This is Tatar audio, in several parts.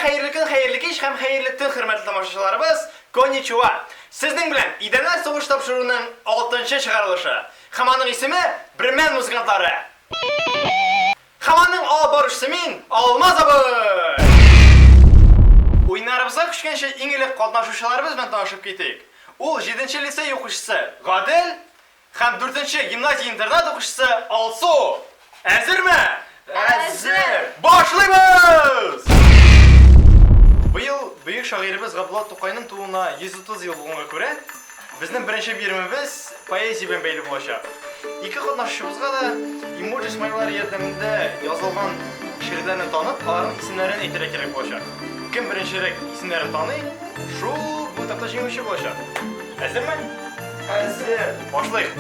хәерле көн, хәерле кич һәм хәерле төн, хөрмәтле тамашачыларыбыз. Конничуа! Сезнең белән Идәннән сугыш тапшыруының 6 чыгарылышы. Һәм аның исеме Бремен музыкантлары. Һәм аның алып баручысы мин, Алмаз абый! Уеннарыбызга күчкәнче иң элек катнашучыларыбыз белән танышып китик. Ул 7 лицей укучысы Гадел һәм 4 гимназия-интернат укучысы Алсу. Әзерме? Әзер! Башлыйбыз! Быел бөек шагыйребез Габдулла Тукайның тууына 130 ел булганга күрә, безнең беренче биремебез поэзия белән бәйле булачак. Ике катнашучыбызга да эмоджи смайлары ярдәмендә язылган шигырьләрне танып, аларның исемнәрен әйтергә кирәк булачак. Кем беренчерәк исемнәрен таный, шул бу этапта җиңүче булачак. Әзерме? Әзер! Башлыйк!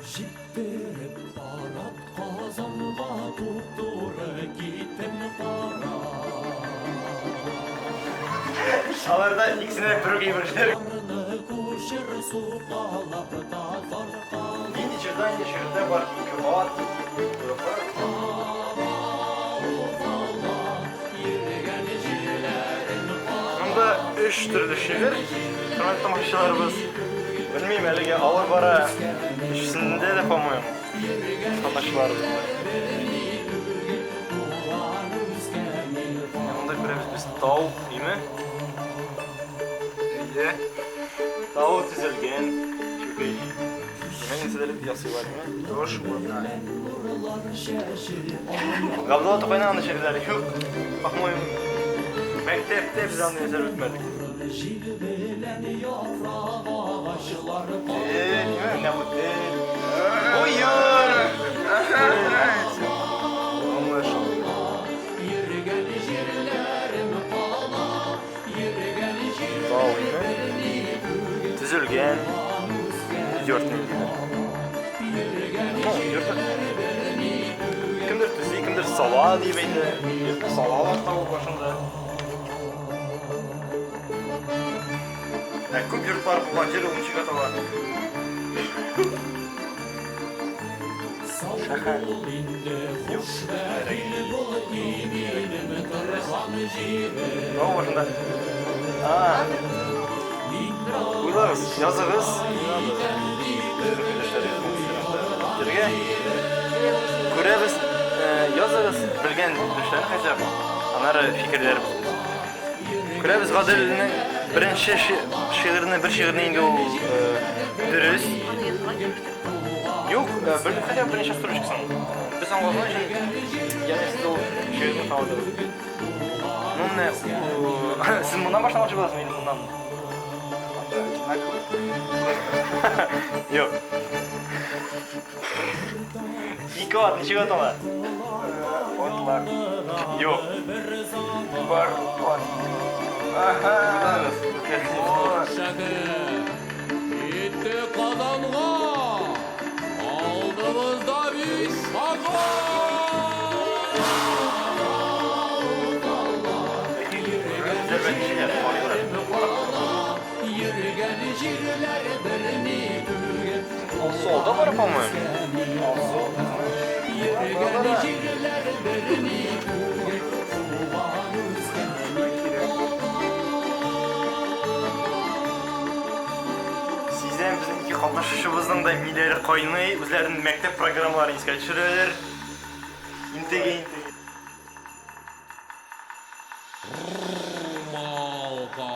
Җиттереп парад Казанга туп-туры киттем кара. Аларда икесенә бер үк әйберләр. Карны күчер сукалап та тарткалап. Нинди җырда инде шигырьдә бар ике ат, койрыклар. Монда өч төрле шигырь, хөрмәтле тамашачыларыбыз. Белмим, әлегә авыр бара. Өчесендә дә, по-моему, катнашучыларыбыз бар. Менә монда күрәбез без тау, име? Әйе. Тау төзелгән чүкеч. Димәк, нәрсәдер ясыйлар, име? Таш урна. Габдулла Тукайның андый шигырьләре юк, по-моему. Мәктәптә без андый нәрсәләр үтмәдек. Тел, менә бу тел. Уен! Аңлашылды. Тау име? Төзелгән йорт ниндидер. Ну, йорт. Кемдер төзи, кемдер сала дип әйтә. Йортны салалар тау башында. Ә күп йортлар булган җир ул ничек атала? Шәһәр. Юк. Тау башында. А. Уйлагыз, языгыз. Бергә күрәбез, языгыз белгән төшләрне хотя бы. Аннары фикерләребез. Күрәбез Гаделнең беренче шигыренә бер шигыренә инде ул дөрес. Юк, бер хотя бы берничә строчкасын. Без аңлаган өчен, ягъни сез ул шигырьне таныдыгыз. Ну, менә сез моннан башламакчы буласызмы или моннан? Юк. Ике ат ничек атала? Атлар. Юк. Бар ат. Китте Казанга! Алдыбызда биш вагон! Йөргән җирләр берни түгел. Алсу алда бара, по-моему. Алсу. Йөргән җирләр берни түгел. Туган үскән Сизәм, безнең ике катнашучыбызның да миләре кайный, үзләренең мәктәп программаларын искә төшерәләр. Интегә, интегә. Малка.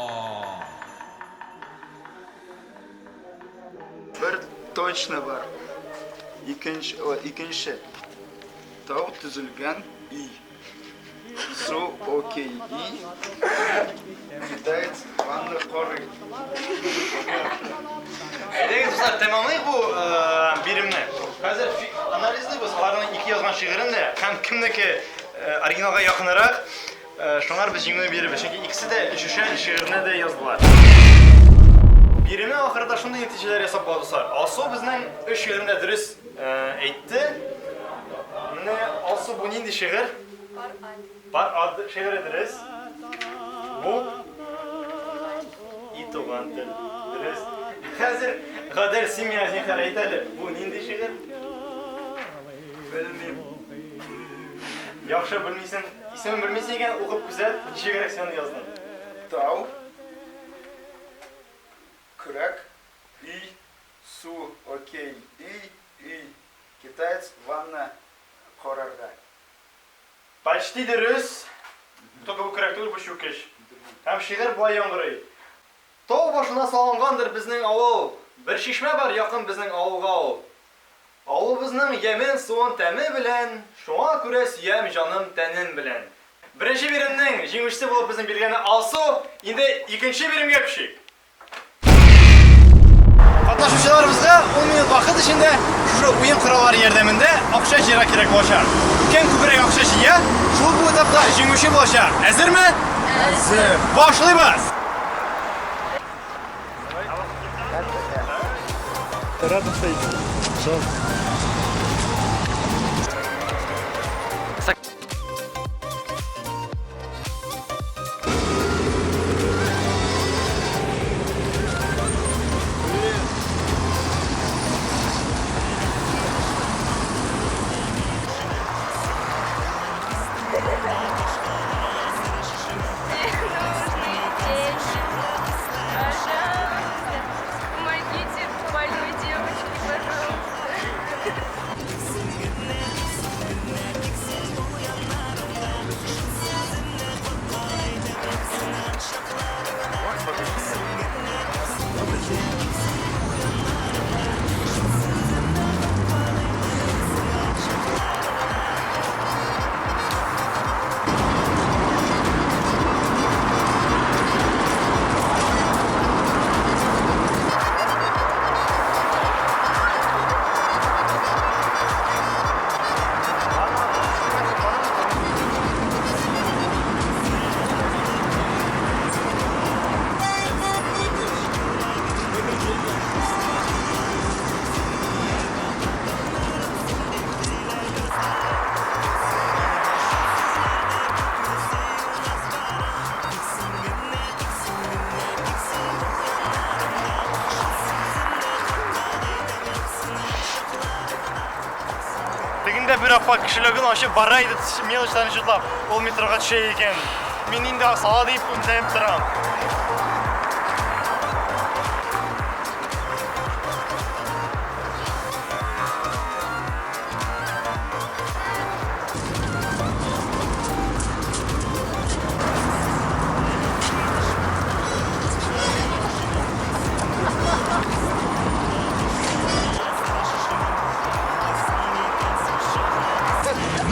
Бер точно бар. Икенче, о, икенче. Тау төзелгән өй. Су окей и. Китаец ванна карый. Әйдәгез, дуслар, тәмамлыйк бу биремне. Хәзер анализлыйбыз аларның ике язган шигырен дә һәм кемнеке оригиналга якынрак, шуңар без җиңүне бирербез. Чөнки икесе дә өчешәр шигырьне дә яздылар. Биремнең ахырында шундый нәтиҗәләр ясап була, дуслар. Алсу безнең өч шигырен дә дөрес әйтте. Менә Алсу, бу нинди шигырь? Пар ат. Пар ат шигыре дөрес. Бу И туган тел. Дөрес. Хәзер Гадел, син миңа зинһар әйт әле, бу нинди шигырь? Белмим. Яхшы белмисең, исемен белмисең икән, укып күзәт, ничегрәк син аны яздың. Тау, көрәк, өй, су, окей, өй, өй, китаец, ванна, карарга. Почти дөрес. Только бу көрәк түгел, бу чүкеч. Һәм шигырь болай яңгырый. Тау башына салынгандыр безнең авыл, Бер чишмә бар якын безнең авылга ул. Авылыбызның ямен, суын тәме белән, Шуңа күрә сөям җаным тәнем белән. Беренче биремнең җиңүчесе булып безнең билгеләнде Алсу. Инде икенче биремгә күчик. Катнашучыларыбызга 10 минут вакыт эчендә шушы уен кораллары ярдәмендә акча җыярга кирәк булачак. Кем күбрәк акча җыя, шул бу этапта җиңүче булачак. Әзерме? Әзер. Башлыйбыз! Рядом стоит. Пожалуйста, помогите больной девочке, пожалуйста. Тегендә бер апа кошелегын ачып бара иде, мелочьларын чутлап, ул метрога төшә икән. Мин инде сала дип өметләнеп торам.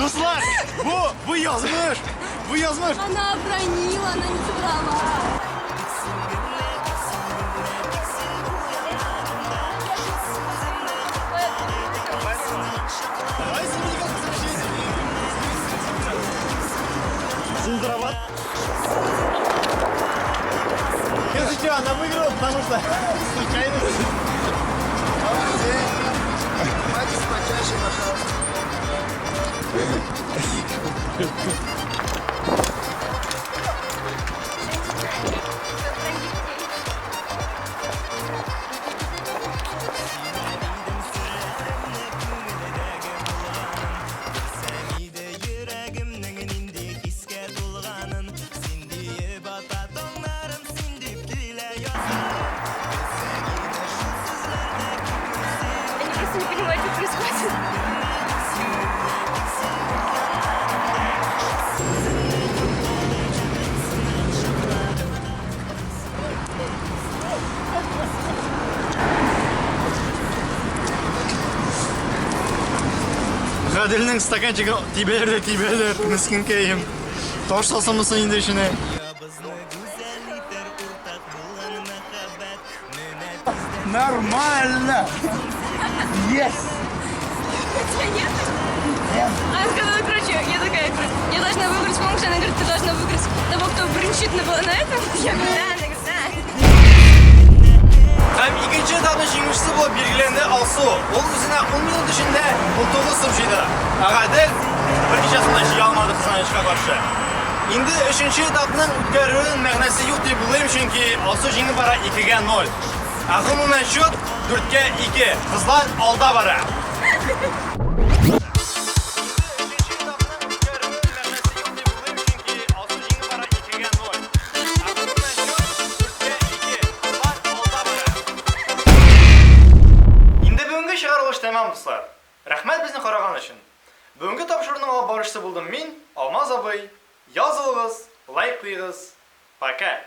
Дуслар, бу, бу язмыш, бу язмыш. Она обронила, она не собрала. Сулдрават. Если что, она выиграла, потому что случайно. Давайте почаще, пожалуйста. Сохрани детей. Они просто не понимают, что происходит. Гаделнең стаканчигы тибәләр дә тибәләр, мескенкәем. Таш салсамы соң инде эченә? Нормально! Yes! Тебя нет? Она сказала, короче, я такая, говорю, я должна выбрать помощь, она говорит, ты должна выбрать того, кто брынчит на, на этом. Я говорю, да, она говорит, да. Һәм икенче этапның җиңүчесе булып билгеләнде Алсу. Ул үзенә 10 минут эчендә 19 сум җыйды. Ә Гадел берничә сум да җыя алмады кызганычка каршы. Инде өченче этапның үткәрүенең мәгънәсе юк дип уйлыйм, чөнки Алсу җиңеп бара 2-гә 0. Ә гомумән счет 4-кә 2. Кызлар алда бара. тәмам, дуслар. Рәхмәт безне караган өчен. Бүгенге тапшыруның алып баручысы булдым мин, Алмаз абый. Язылыгыз, лайк куегыз. Пока!